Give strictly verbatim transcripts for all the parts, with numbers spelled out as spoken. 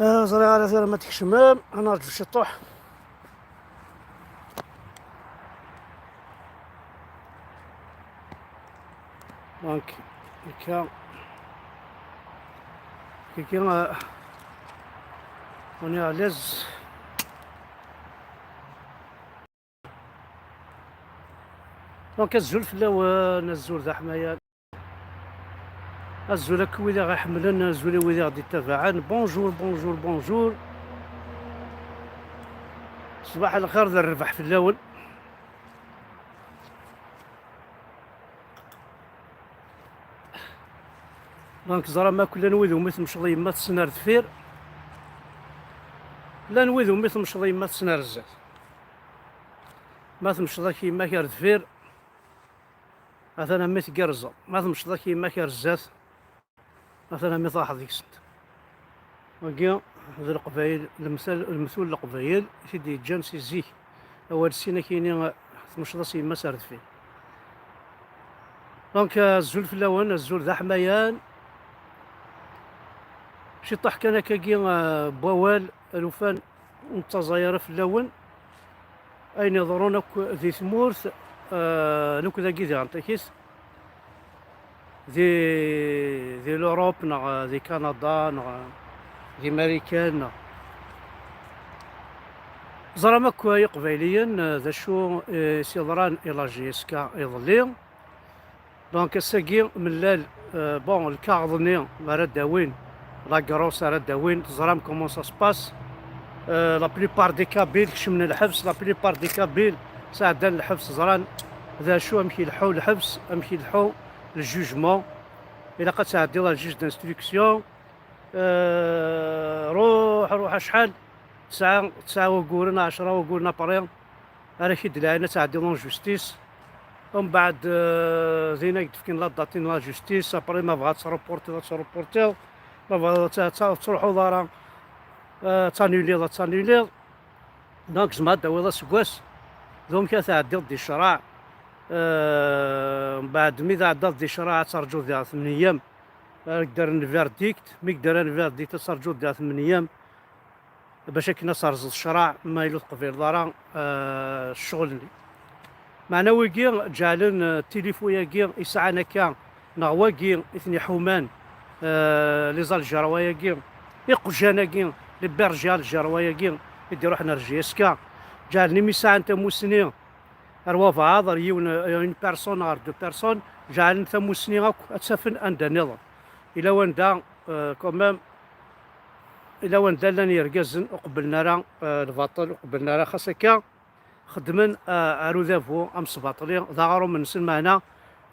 آه، ẓriɣ ara tura ma tkecmem, ad nerǧu ciṭuḥ. Donc, akka, akka, euh, on est à l'aise. Donc, azul fell-awen, azul d aḥmayan. Azul akk wid i ɣ-iḥemmlen, azul i wid i ɣ-d-ittabaɛen. Bonjour, bonjour, bonjour. Ṣbaḥ lxir d rrbeḥ fell-awen. Donc, ẓram akk llan wid umi temceḍ yemma-tsen ar deffir. Llan wid umi temceḍ yemma-tsen ar zdat. Ma temceḍ ak yemma-k ar deffir, atan am mi tgerrzeḍ. Ma temceḍ ak yemma-k ar zdat, atan am mi truḥeḍ deg-sent. Wagi d Leqbayel, lemtel, lemtul n Leqbayel i t-id-yeǧǧan si zik. Awal sin akini, tmecḍ-as yemma-s ar deffir. Donc, azul fell-awen, azul d aḥmayan. Ciṭuḥ kan akkagi, euh, n wawal, alufan, ur nettaẓay ara fell-awen. Ayen iḍerrun akk di tmurt, euh, nekk dagi di Antakit, di, di l'Europe, neɣ di Kanada, neɣ di Marikan, neɣ, ẓram akk ay Iqbayliyen, euh, d acu, euh, i s-yeḍran i la J S K iḍelli. Donc, ass-agi, mlal, euh, bon, lkaɣeḍ-nni ara d-awin, la grosse ara d-awin, teẓram comment ça se passe. Euh, la plupart des Kabyles kecmen lḥebs, la plupart des Kabyles sɛeddan lḥebs, ẓran d acu, amek ileḥḥu lḥebs, amek ileḥḥu le jugement. Ilaq ad tɛeddiḍ ar juge d'instruction. Euh, ruḥ, ruḥ acḥal, tesɛa, tesɛa waguren, ɛecra waguren après, ara k-id-lɛin ad tɛeddiḍ en justice. Umbeɛd, euh, din ad k-d-fken la date-in la justice, après ma bɣa ad tṛuportiḍ, ad tṛuportiḍ, ma bɣa ad t-, ad t-, ad tṛuḥuḍ ara, euh, ad tanuliḍ, ad tanuliḍ. Donc, tzemreḍ ad d-tawiḍ aseggas. D umek ad tɛeddiḍ di ccṛeɛ. Euh, mbeɛd mi tɛeddaḍ di ccṛeɛ, ad terǧuḍ diɣ tmen eyyam ara k-d-rren verdict. Mi k-d-rran verdict, ad terǧuḍ diɣ tmen eyyam bac akken ad terẓeḍ ccṛeɛ, ma yella ur teqbileḍ ara, euh, ccɣel-nni. Meɛna wigi ǧeɛlen, euh, tilifu-yagi i sɛan akka, neɣ wagi i ten-iḥuman, euh, les Algérois-agi, iqjan-agi, les bergers algérois-agi i d-iruḥen ar J S K, ǧeɛlen imi sɛan tamussni ar wabɛaḍ, ar yiwen, euh, une personne, ar deux personnes, ǧeɛlen tamussni akk ad tt-afen anda nniḍen. Ila wanda, euh, quand même, ila wanda llan yergazen ur qebblen ara, euh, lbaṭel, ur qebblen ara xas akka. Xeddmen, euh, ar udabu amesbaṭli, d aɣrum-nsen, meɛna,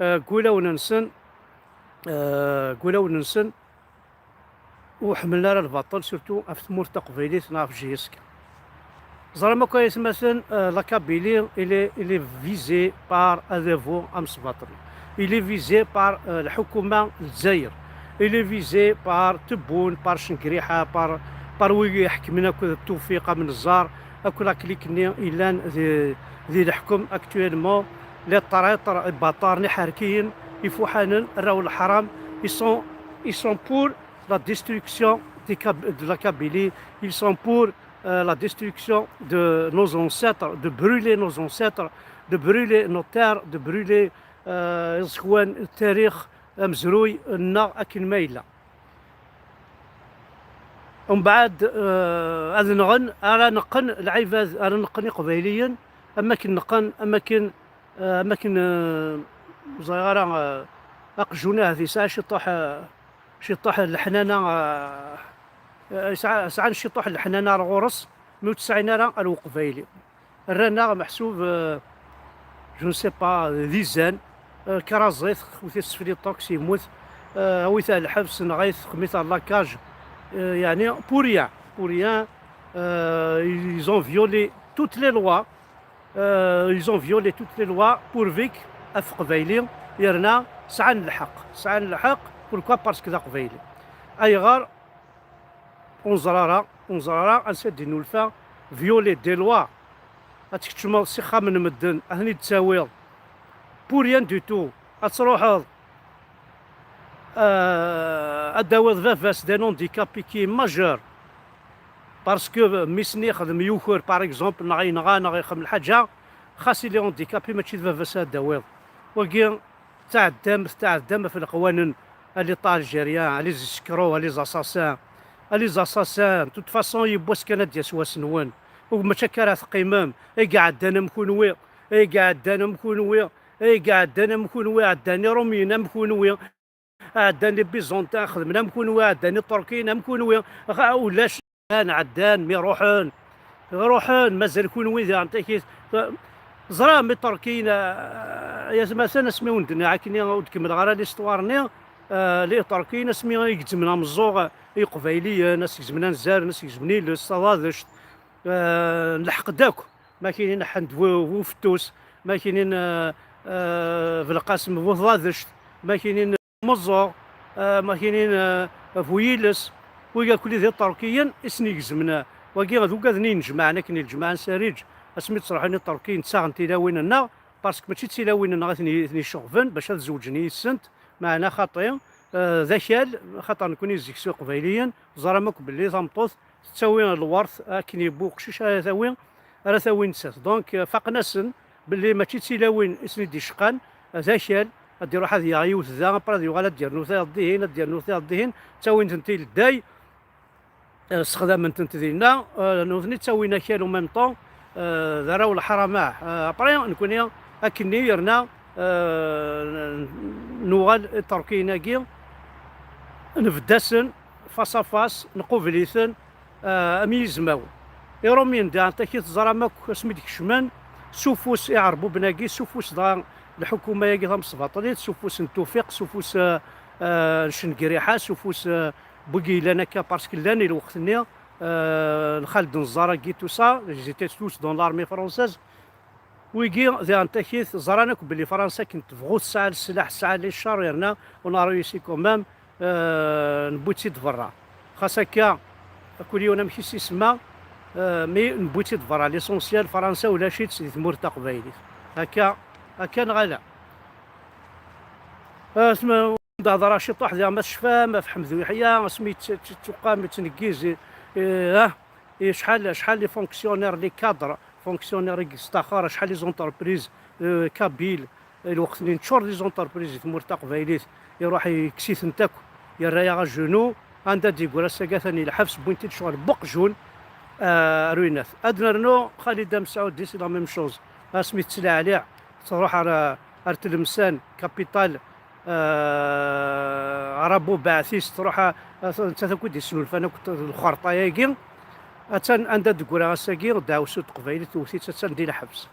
euh, deg wulawen-nsen, euh, deg wulawen-nsen, ur ḥemmlen ara lbaṭel, surtout ɣef tmurt taqbaylit neɣ ɣef J S K. Ẓram akk ay atmaten, euh, la Kabylie, il est, il est visé par adabu amesbaṭli. Il est visé par, euh, lḥukuma n Lezzayer. Il est visé par Tebboune, par Cengriḥa, par, par wigi iḥekmen akked Tewfiq Amenẓar, akk la clique-nni yellan di, di leḥkem actuellement. Les traîtres, ibaṭaren, iḥerkiyen, ifuḥanen, arraw n leḥram, ils sont, ils sont pour la destruction des Kab-, de la Kabylie, ils sont pour, euh, la destruction de nos ancêtres, de brûler nos ancêtres, de brûler nos terres, de brûler, euh, iẓekwan, tarix amezruy-nneɣ akken ma yella. Umbeɛd, euh, ad nɣen, ara neqqen lɛibad, ara neqqen iqbayliyen, am akken neqqen, am akken, euh, am akken, euh, ur ẓriɣ ara, euh, aqjun ahat yesɛa ciṭuḥ, euh, ciṭuḥ n leḥnana, euh, euh, yesɛa, sɛan ciṭuḥ n leḥnana ar ɣur-s, mi ur tt-sɛin ara ar uqbayli. Rran-aɣ meḥsub, euh, je ne sais pas, d izan, euh, kraẓ-it, xwet-it s fliṭuks, yemmut, euh, awit ar lḥebs, neɣ xdem-it ar la cage, euh, yeɛni, pour rien, pour rien, euh, ils ont violé toutes les lois, euh, ils ont violé toutes les lois pour Vic, ɣef Qbayli, yerna sɛan lḥeqq, sɛan lḥeqq, pourquoi? Parce que d Aqbayli. Ayɣer? Ur neẓri ara, ur neẓri ara ansi ad d-innulfa, violer des lois, ad tkeččmeḍ s ixxamen n medden, ad ten-id-tawiḍ, pour rien du tout, ad truḥeḍ, euh, ad d-tawiḍ baba-s d'un handicapé qui est majeur, Parce que mmi-s-nni yexdem yuker, par exemple, neɣ yenɣa, neɣ ixdem lḥaǧa, xas il est handicapé, mačči d baba-s ad d-tawiḍ. Wagi, tɛeddam, tɛeddam ɣef leqwanen, a l'État algérien, a les escrocs, a les assassins, a les assassins. De toute façon, yiwwas kan ad d-yas wass-nwen. U mačči akka ara teqqimem, ay iɛeddan am kunwi, ay iɛeddan am kunwi, ay iɛeddan am kunwi, ɛeddan Irumyen am kunwi. Ɛeddan les Byzantins, xedmen am kunwi, ɛeddan Iṭerkiyen am kunwi. Ɣa ulac, ɛeddan, ɛeddan, mi ruḥen, ruḥen, mazal kunwi diɣen takit. Ẓram Iṭerkiyen, eh, yatmaten, asmi wen-d-nniɣ akken ur d-kemmleɣ ara l'histoire-nni, eh, les Iṭerkiyen asmi i gezmen ameẓẓuɣ i Iqbayliyen, as gezmen anzaren, as gezmen iles, taḍadect, eh, n lḥeqd akk. Ma kinin Ḥend bu, bu Fettus, ma kinin, eh, eh, Belqasem bu tḍadect, ma kinin Meẓẓuɣ, eh, ma kinin, eh, bu yiles, wigi akk d Iṭerkiyen i sen-igezmen, eh, wagi d ugaden i inejmaɛen akken i lejmaɛen Sariǧ, asmi d-ttruḥun Iṭerkiyen ttaɣen tilawin-nneɣ, parce que mačči d tilawin-nneɣ i ten-i-, i ten-iceɣben bac ad zewǧen yis-sent, meɛna xaṭi, eh, d akal, xaṭer nekni zik s Iqbayliyen, teẓram akk belli tameṭṭut tettawi lwert akken yewwi uqcic ara tawi, ara tawi nettat. Donc, eh, faqen-asen belli mačči d tilawin i sen-id-iceqqan, d akal, ad d-iruḥ ad yaɣ yiwet da, après ad yuɣal ad d-yernu tayeḍ dihin, ad d-yernu tayeḍ dihin, ttawin-tent i ledday, eh, ssexdamen-tent dinna, eh, nutni ttawin akal en même temps, eh, d arraw n leḥrama. Eh, après, nekni akkenni yerna, eh, nuɣal Iṭerkiyen-agi, nebedd-asen face à face, nqubel-iten, eh, am yizmawen. Irumyen diɣen takit teẓram akk asmi d-kecmen, s ufus iɛerbuben-agi, s ufus dɣa lḥukuma-agi tamesbaṭlit, s ufus n Tufiq, s ufus, eh, eh, n Cengriḥa, s ufus, eh, n wigi yellan akka, parce que llan i lweqt-nni, eh, Xaled Nezzar-agi, tout ça, ils étaient tous dans l'armée française. Wigi diɣen takit ẓran akk belli Fransa akken tebɣu tesɛa leslaḥ, tesɛa les chars, yerna on a réussi quand même, euh, newwi-tt-id berra. Xas akka, akk yiwen amek i s-isemma, euh, mais newwi-tt-id berra. L'essentiel, Fransa ulac-itt di tmurt taqbaylit. Akka, akka neɣ ala? Euh, tma-, d hḍra ciṭuḥ diɣ ma tecfam ɣef Ḥmed Uyeḥya, asmi yett-, yett-, yettuqam, yettneggiz, i, i, ah, i acḥal, acḥal les fonctionnaires, les cadres, fonctionnaires i yestaxer, acḥal les entreprises, euh, kabyles, i lweqt-nni neččur les entreprises di tmurt taqbaylit, iruḥ yekkes-itent akk, yerra-yaɣ à genoux, anda d-yeggra ass-agi atan i lḥebs, wwin-t-id ccɣel n uqjun, euh, ar winat. Ad nernu Xalida Mesɛudi, c'est la même chose, asmi tettlaɛliɛ, truḥ ar, ar Tlemsan, capitale, euh, Arabu Baɛtis, truḥ, euh, nettat akk i d-yesnulfan akk lxerṭa-agi. Attan anda d-teggra ass-agi, ddeɛwessu n teqbaylit tewwet-itt, attan di lḥebs.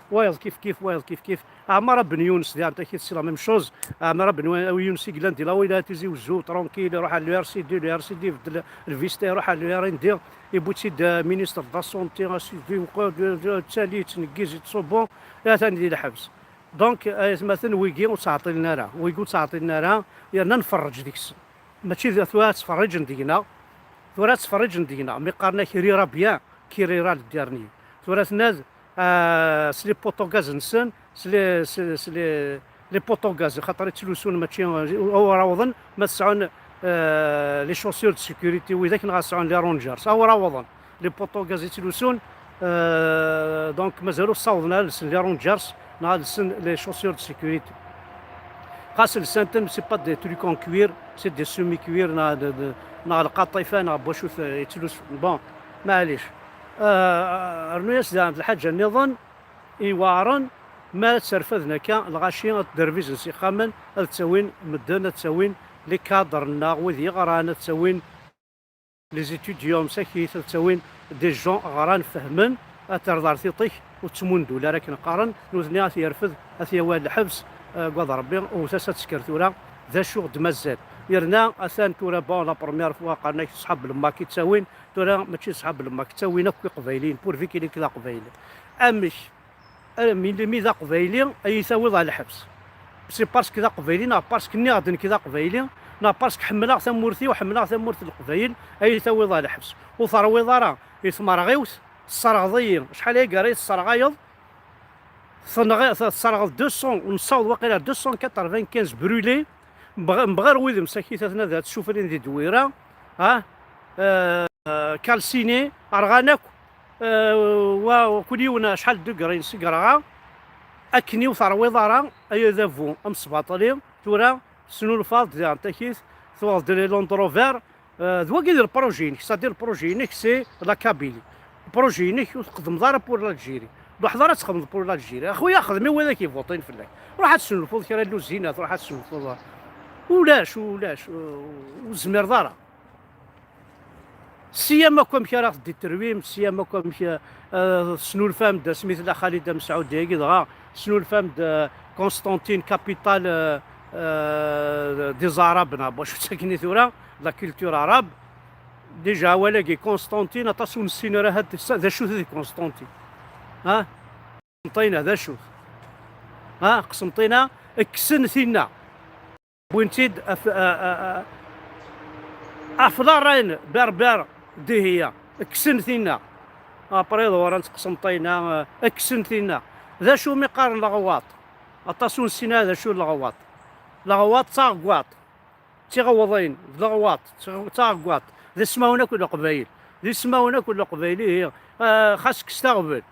Wayeḍ kif kif, wayeḍ kif kif. Ɛmara Ben Yunes, diɣen takit, c'est la même chose. Ɛmara Ben Yunes i yellan di la wilaya Tizi Wezzu, tranquille, iruḥ ar le R C D, le R C D ibeddel lvista, iruḥ ar le R N D, iwwi-tt-id, euh, ministre de la santé, ainsi de suite, ttali, yettneggiz, yettṣubbu, atan di lḥebs. Donc, ay atmaten, wigi ur ttɛeṭṭilen ara, wigi ur ttɛeṭṭilen ara, yerna nferreǧ deg-sen. Mačči d tura ad ttferriǧen deg-neɣ, tura ad ttferriǧen deg-neɣ, mi qqaren-ak rira bien, qui rira le dernier. Tura tenna-d, ah, s les poteaux gaz-nsen, s les, s, s les, les poteaux gaz, xaṭer i ttlusun mačči, ur awḍen ma sɛun, ah, les chaussures de sécurité, widak neɣ sɛun les rangers, ur awḍen. Les poteaux gaz i ttlusun, euh, donc mazal ur ssawḍen ara ad lsen les rangers neɣ ad lsen les chaussures de sécurité. Xas lsan-ten, c'est pas des trucs en cuir, c'est des semi-cuir neɣ de, de, neɣ lqaṭifa neɣ n wacu t-, yettlusun. Bon, maɛlic. Euh, rnu-yas daɣen d lḥaǧa nniḍen iweɛren, mi ara tterfaden akka lɣaci ad derbizen s ixxamen, ad ttawin medden, ad ttawin les cadres-nneɣ, wid yeɣran, ad ttawin les étudiants msakit, ad ttawin des gens ɣran, fehmen, ad terreḍ ar tiṭ-ik, ur ttmundul ara akken qqaren, nutni ad t-yerfed, ad t-yawi ar lḥebs, eh, deg waḍ Rebbi, wwet-as ad tesker tura, d acu d-mazal. Yerna atan tura, bon, la première fois qqaren-ak ṣṣḥab lemmak i ttawin, tura mačči d ṣṣḥab lemmak, ttawin akk iqbayliyen, pourvu qu'il est d aqbayli. Amek? Ara mi, mi d aqbayli, ay tawiḍ ɣer lḥebs. C'est parce que d aqbayli, neɣ parce que nniɣ-d nekk d aqbayli, neɣ parce que ḥemmleɣ tamurt-iw, ḥemmleɣ tamurt n Leqbayel, ay tawiḍ ɣer lḥebs. Ur terwiḍ ara i tmerɣiwt, tesserɣeḍ-iyi. Acḥal ayagi ara yi-tesserɣayeḍ? Tenɣi-, tesserɣeḍ deux cents, nessaweḍ waqila deux cent quatre-vingt-quinze brûlés, mbeɣ-, mbeɣ ar wid msakit ad ten-, ad ssufrin di Dwira, ah, euh, euh, calciné, rɣan akk, euh, wa, wa kul yiwen acḥal de degrés seg rɣa, akken ur terwiḍ ara, ay adabu amesbaṭli, tura tesnulfaḍ-d diɣen takit, tuɣeḍ-d les Land Rover, euh, d wagi d le projet-inek, c'est-à-dire le projet-inek c'est la Kabylie. Le projet-inek ur txeddmeḍ ara pour l'Algérie. D waḥed ara txedmeḍ pour l'Algérie. A xuya, xdem i widak ivuṭin fell-ak. Ruḥ ad tesnulfuḍ kra n luzinat, ruḥ ad tesnulfuḍ. Ulac, ulac, ur tezmireḍ ara. Siyam akk amek ara ɣ-d-iterwim, siyam akk amek, euh, tesnulfam-d asmi tella Xalida Mesɛudi-agi, dɣa tesnulfam-d, euh, Constantine, capitale, euh, euh, des Arabes, neɣ wacu-tt akken i tura, de la culture arabe. Déjà, awal-agi, Constantine, aṭas ur nessin ara had-, d acu-t di Constantine. Ha? Qsenṭina, d acu-t? Ha? Qsenṭina, kksen tinna. Wwin-tt-id af, a, a, a, af la reine berbère Dihya. Kksen tinna. Après, ḍewren-tt Qsenṭina, a, kksen tinna. D acu mi qqaren leɣwaṭ? Aṭas ur nessin ara d acu leɣwaṭ. Leɣwaṭ d taɣeggaṭ. D tiɣewḍin, d leɣwaṭ, d tiɣ-, d taɣeggaṭ. D ismawen akk n Leqbayel. D ismawen akk n Leqbayel, ihi, a, xas kkset aɣbel.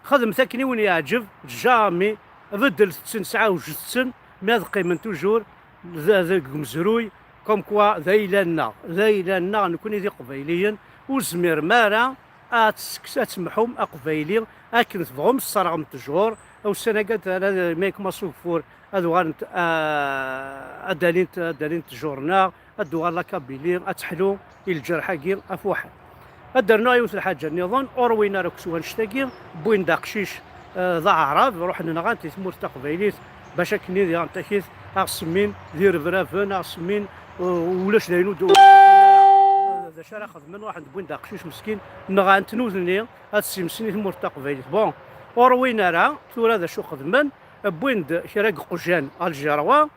Xedmet akken i wen-yeɛǧeb, jamais, beddlet-ten, sɛewjet-ten, mais ad qqimen toujours d-, deg umezruy, comme quoi d ayla-nneɣ, d ayla-nneɣ, nekkni d Iqbayliyen, ur tezmirem ara ad tsekkes-, ad temḥum Aqbayli akken tebɣum, tesserɣem ttjur, ussan-agi ad, ad, ma yekkmas ugeffur, ad uɣalent, a, ad d-alint, ad d-alint ttjur-nneɣ, ad d-tuɣal la Kabylie, ad teḥlu i lǧerḥ-agi afuḥan. Ad d-rnuɣ yiwet lḥaǧa nniḍen, ur win ara akk s wannect-agi, wwin-d aqcic, eh, d aɛrab, ruḥen nɣan-t i tmurt taqbaylit, bac akken ad iɣen takit, aɣ semmin d irebraben, aɣ semmin, eh, ulac d ayen ur d-, d acu ara xedmen, ruḥen-d wwin-d aqcic meskin, nɣan-t nutni, ad simsen i tmurt taqbaylit. Bon, ur win ara, tura d acu xedmen, wwin-d kra n yeqjan aljerwa,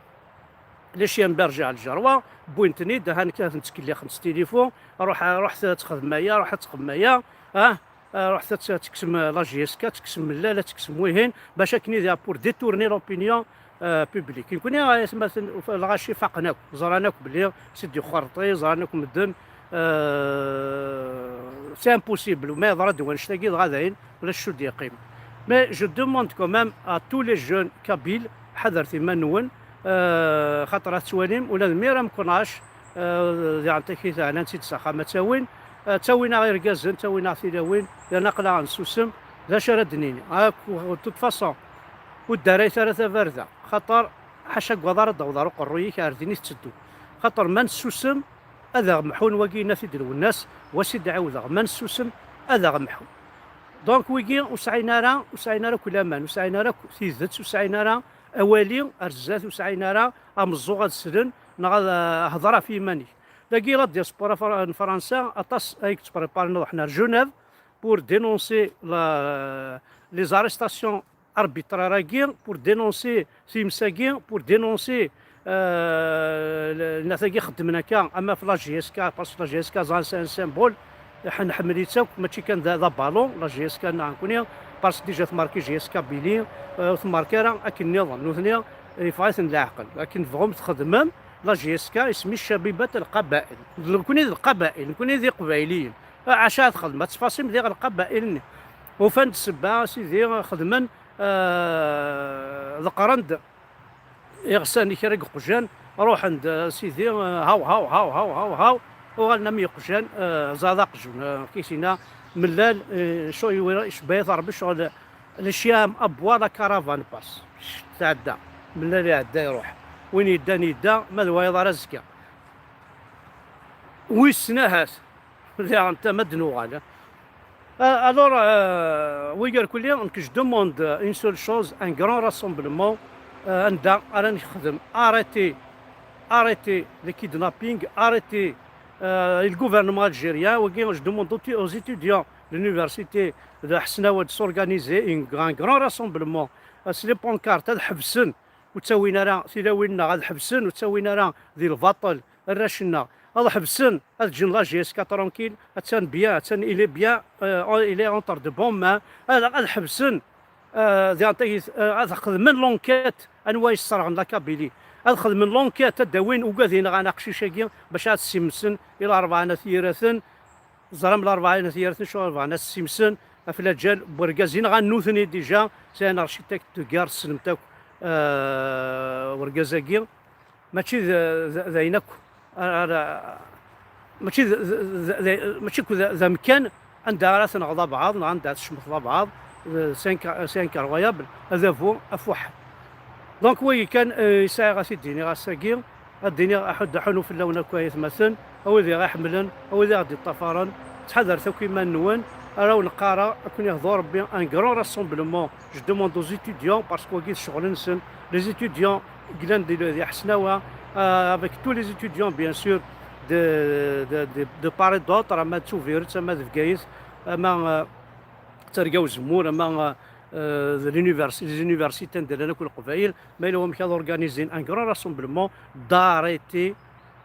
les chiens bergers aljerwa, wwin-ten-id, ha nekk ad ten-ttkellixen s tilifu, ruḥ, ruḥet ad txedmem aya, ruḥ ad txedmem aya, ah, ruḥet ad tekksem la J S K, ad tekksem mellal, ad tekksem wihin, bac akken ad, pour détourner l'opinion, euh, publique. Nekkni, atmaten, lɣaci faqen akk, ẓran akk belli Sidi Xerṭi, ẓran akk medden, euh, c'est impossible, ma yeḍra-d wannect-agi, dɣa dayen, ulac acu d-yeqqim. Mais je demande quand même à tous les jeunes kabyles, ḥadret iman-nwen, euh, xaṭer ad tettwalim, ula d mira mkunac, euh, diɣen takit ɛnan-tt-id s axxam ad tawin, euh, ttawin-aɣ irgazen, ttawin-aɣ tilawin, yerna aql-aɣ nessusem, d acu ara d-nini? Akk, de toute façon, ur ddarayet ara tabarda, xaṭer ḥaca deg waḍar ad d-taweḍ ar uqerruy-ik, ar din i tetteddu. Xaṭer ma nessusem, ad aɣ-mḥun wagi yenna-t-id Lwennas, wa s-id-ɛiwdeɣ, ma nessusem, ad aɣ-mḥun. Donc, wigi ur sɛin ara, ur sɛin ara akk laman, ur sɛin ara akk tidet, ur sɛin ara awali ar zdat, ur sɛin ara ameẓẓuɣ ad slen, neɣ ad, eh, hḍer ɣef yiman-ik. Dagi, la diaspora fr-, n Fransa, aṭas ay yettpreparen ad ṛuḥen ar Genève pour dénoncer la, les arrestations arbitraires-agi, pour dénoncer times-agi, pour dénoncer, euh, le-, nnat-agi xeddmen akka, ama f la J S K, parce que la J S K, ẓran, c'est un symbole, ḥ-, nḥemmel-itt akk, mačči kan d, d abalun, la J S K neɣ nekkni, parce que déjà tmarki J S K Billy, euh, ur tmarki ara akken nniḍen, nutni, yeffeɣ-iten leɛqel. Akken tebɣum txedmem, la J S K, isem-is Cabibat Lqabail. D nekkni d Lqabail, nekkni d Iqbayliyen. Acu ad txedmem? Ad tfasim diɣ Lqabail-nni. Ufan-d ssebba, a sidi, xedmen, euh, ḍeqqren-d iɣsan i kra n yeqjan, ruḥen-d, a sidi, euh, haw, haw, haw, haw, haw, haw, uɣalen am yeqjan, euh, ẓad aqjun, euh, kisina, mellal, euh, cu-, icebba-yat Ṛebbi ccɣel, le chien aboie, la caravane passe. Tɛedda, mellal iɛedda iruḥ. Win yeddan yedda, ma d wayeḍ ara azekka. Wissen ahat. Diɣen tama ad d-nuɣal. Euh, alors, euh, wigi irkelli, nekk, je demande une seule chose, un grand rassemblement, euh, anda ara nexdem, arrêtez, arrêtez le kidnapping, arrêtez, euh, le gouvernement algérien, wigi, je demande aux, aux étudiants de l'université de Ḥesnawa de s'organiser un grand, grand rassemblement, euh, s les pancartes, ad ḥebsen, ur ttawin ara tilawin-nneɣ, ad ḥebsen, ur ttawin ara di lbaṭel arrac-nneɣ, ad ḥebsen, ad ǧǧen la J S K tranquille, attan bien, attan, il est bien, euh, il est entre de bonnes mains, ad, ad ḥebsen, euh, diɣen tagit, euh, ad xedmen l'enquête, anwa yesserɣen la Kabylie, ad xedmen l'enquête, ad d-awin ugad yenɣan aqcic-agi, bac ad t-simsen i Larebɛa n At Yiraten, Teẓram larebɛa n at Yiraten acuɣer bɣan ad ssimsen ɣef laǧal n wergaz, yenɣan nutni déjà, c'est un architecte de guerre, tessnemt akk, euh, wergaz-agi. Mačči d, d, d ayen akk ara, mačči d, d, d, d, mačči akk d, d amkan anda ara tenɣeḍ abɛaḍ neɣ anda ara tecmeḍ abɛaḍ, c'est un ca-, c'est incroyable, adabu afuḥ. Donc wagi kan, euh, i sɛiɣ ad t-id-iniɣ ass-agi, ad d-iniɣ aḥud aḥunu fell-awen akk ay atmaten, a wid i ɣ-iḥemmlen, a wid i ɣ-d-iṭṭafaren, ttḥadaret akk iman-nwen, ara wen-qqareɣ, ad ken-ihdu Rebbi, un grand rassemblement, je demande aux étudiants, parce que wagi d ccɣel-nsen, les étudiants yellan di, di Ḥesnawa, euh, avec tous les étudiants, bien sûr, de, de, de, de part et d'autre, ama d Tubiret, ama d Bgayet, ama, euh, d Targa Uzemmur, ama, euh, euh, de l'univers-, les universités anda llan akk Leqbayel, ma yella wamek ad organiser un grand rassemblement, d'arrêter,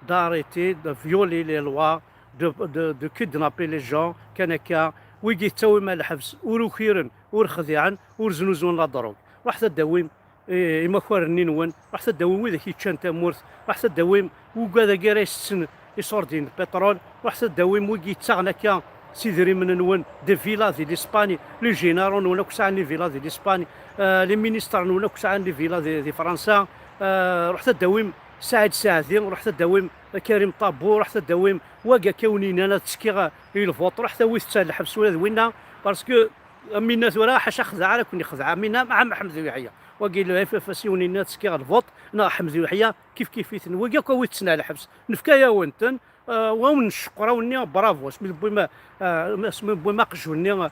d'arrêter de violer les lois, de, de, de kidnapper les gens, kan akka, wigi tettawim ar lḥebs, ur ukiren, ur xdiɛen, ur znuzuyen la drogue. Ruḥet ad d-tawim, eh, imakaren-nni-nwen, ruḥet ad d-tawim widak yeččan tamurt, ruḥet ad d-tawim wigad-agi ara isetten iṣurdiyen n pétrole, ruḥet ad d-tawim wigi yettaɣen akka s idrimen-nwen, des villas di l'Espagne, les généraux-nwen akk sɛan les villas di l'Espagne, euh, les ministres-nwen akk sɛan les villas di, di Fransa, euh, ruḥet ad d-tawim Saɛid Saɛdi, ruḥet ad d-tawim Karim Ṭabbu, ruḥet ad d-tawim wagi akka wen-yennan ad ttekkiɣ i lvuṭ, ruḥet awit-t ar lḥebs ula d winna, parce que Amina tura ḥaca xdeɛ ara ken-ixdeɛ Amina, mɛa Ḥmed Uyeḥya. Wagi le F F S i wen-yenna ad ttekkiɣ lvuṭ, neɣ Ḥmed Uyeḥya, kif kif-iten. Wagi akk awit-ten ar lḥebs. Nefka-yawen-ten, euh, wa wen-ncekkeṛ-awen-nni, bravo. Asmi tewwim, euh, asmi tewwim aqjun-nni, euh,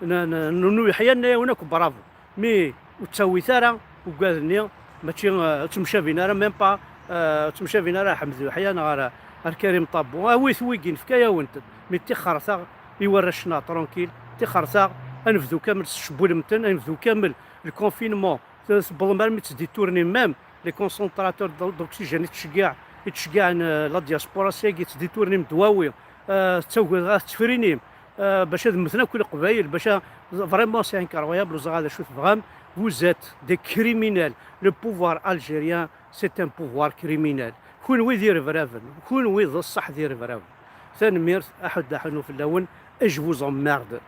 n, n, n, n Uyeḥya, nna-yawen akk bravo. Mi ur ttawit ara ugad-nni, mačči, euh, ur ttemcabin ara, même pas, euh, ur ttemcabin ara ar Ḥmed Uyeḥya neɣ ar, ar Karim Ṭabbu. Awit wigi, nefka-yawen-ten. Mi ttixxerteɣ i warrac-nneɣ tranquille, ttixxerteɣ, ad nebdu kamel s tcewwlem-ten, ad nebdu kamel le confinement, tewwḍem armi ttditournem même les concentrateurs d-, d'oxygène i ttceggiɛ, i ttceggiɛen, euh, la diaspora, sagi ttditournem ddwawi, euh, tettagad ad tettefrinim, euh, bac ad mmten akk Leqbayel, bac a, vraiment c'est incroyable, ur ẓriɣ d acu tebɣam, vous êtes des criminels, le pouvoir algérien c'est un pouvoir criminel, kunwi d irebraben, kunwi d ṣṣeḥ d irebraben. Tanemmirt, aḥuddu aḥunu fell-awen, et je vous emmerde.